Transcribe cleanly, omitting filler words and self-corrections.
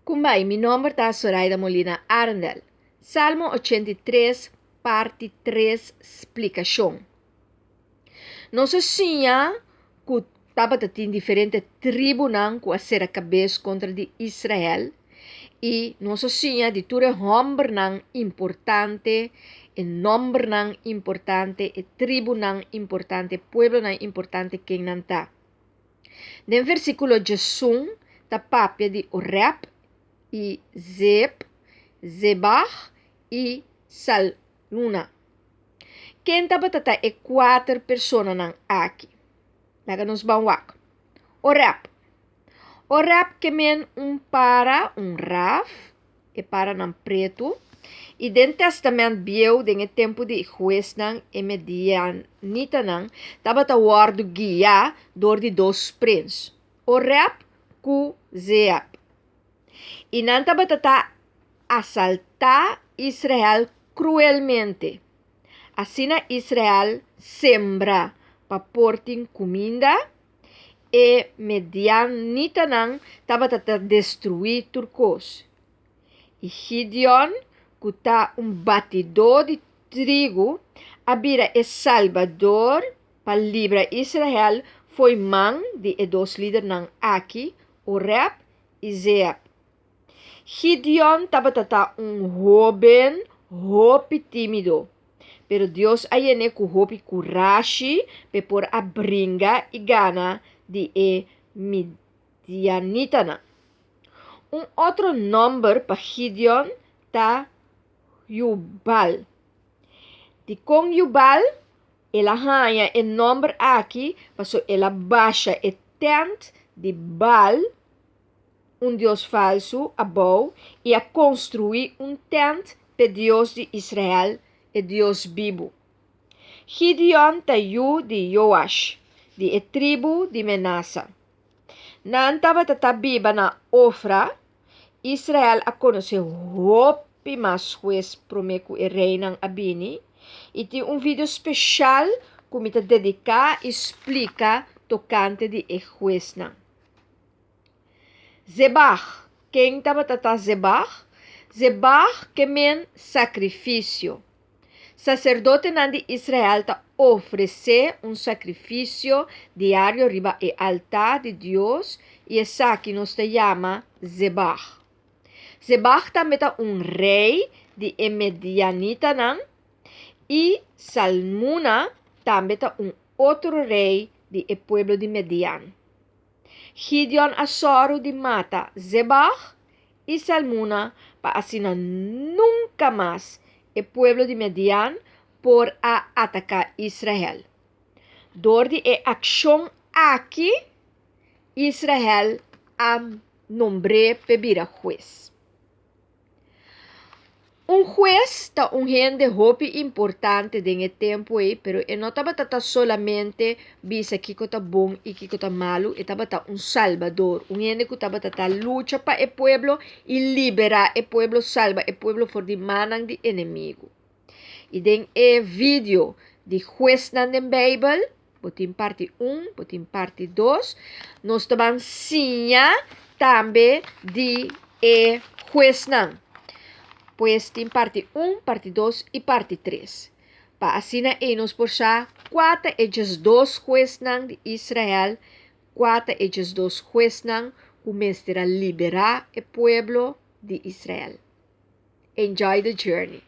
Kumbai, mi nomber ta Soraida Molina Arendel. Salmo 83, parti 3, splikashon. Nos a siña ku tabata tin diferente tribunan ku a sera kabes kontra di Israel i nos a siña di tur e hòmbernan importante, e nòmbernan importante, e tribunan importante, e pueblonan importante ken nan ta. Den versíkulo 11 ta papia di Oreb i Zeeb, Zebah i Salmuna. Ken tabata ta e kuater personanan aki? Laga nos ban wak. Oreb. Oreb ke men un para, un raf, e paranan pretu. I den Tèstamènt Bieu, den e tempu di huesnan, e medianitanan tabata wòrdu guiá dor di dos prins, Oreb ku Zeeb. I nan tabata ta asaltá Israel kruelmente. Asina Israel sembra pa por tin kuminda, e medianitanan tabata ta destruí tur kos. I Gideon, ku ta un batidó di trigu, a bira e salbador pa libra Israel fo'i man di e dos lidernan aki, Oreb i Zeeb. Gideon tabata ta un hóben hopi tímido, pero Dios a yen'é ku hopi kurashi p'e por a bringa i gana di e midianitanan. Un otro nòmber pa Gideon ta Jubal. Dikon Jubal? El a haña e nòmber aki pasobra el a basha e tènt di Baal, un dios falsu, abou i a konstruí un tènt p'e Dios di Israel, e Dios bibu. Gideon ta yu di Joash, di e tribu di Menasa. Nan tabata ta biba na Ofra. Israel a konosé hopi mas hues promé ku e reinan a bini, i tin un video speshal ku mi ta dediká i splika tokante di e huesnan. Zebah, Ken tabata ta Zebah? Zebah ke men sakrifisio. Saserdotenan di Israel ta ofresé un sakrifisio diario riba e altá di Dios i esaki nos ta yama Zebah. Zebah tambe ta un rei di e medianitanan i Salmuna tambe ta un otro rei di e pueblo di Median. Gideon a sòru di mata Zebah i Salmuna pa asina nunka mas e pueblo di Median por a ataká Israel. Dor di e akshon aki, Israel a nombr'é p'e bira hues. Un hues ta un hende hopi importante den e tempu ei, pero e no tabata ta solamente bisa kiko ta bon i kiko ta malu, e tabata un salbador, un hende ku tabata ta lucha pa e pueblo i liberá e pueblo, salba e pueblo for di mannan di enemigu. I den e video di Huesnan den Beibel, bo tin parti un, bo tin parti dos, nos ta ban siña tambe di e huesnan. Pues tin parti un, parti dos i parti tres. Pa asina ei nos por sa kua ta e djesdos huesnan di Israel, kua ta e djesdos huesnan ku mester a liberá e pueblo di Israel. Enjoy the journey!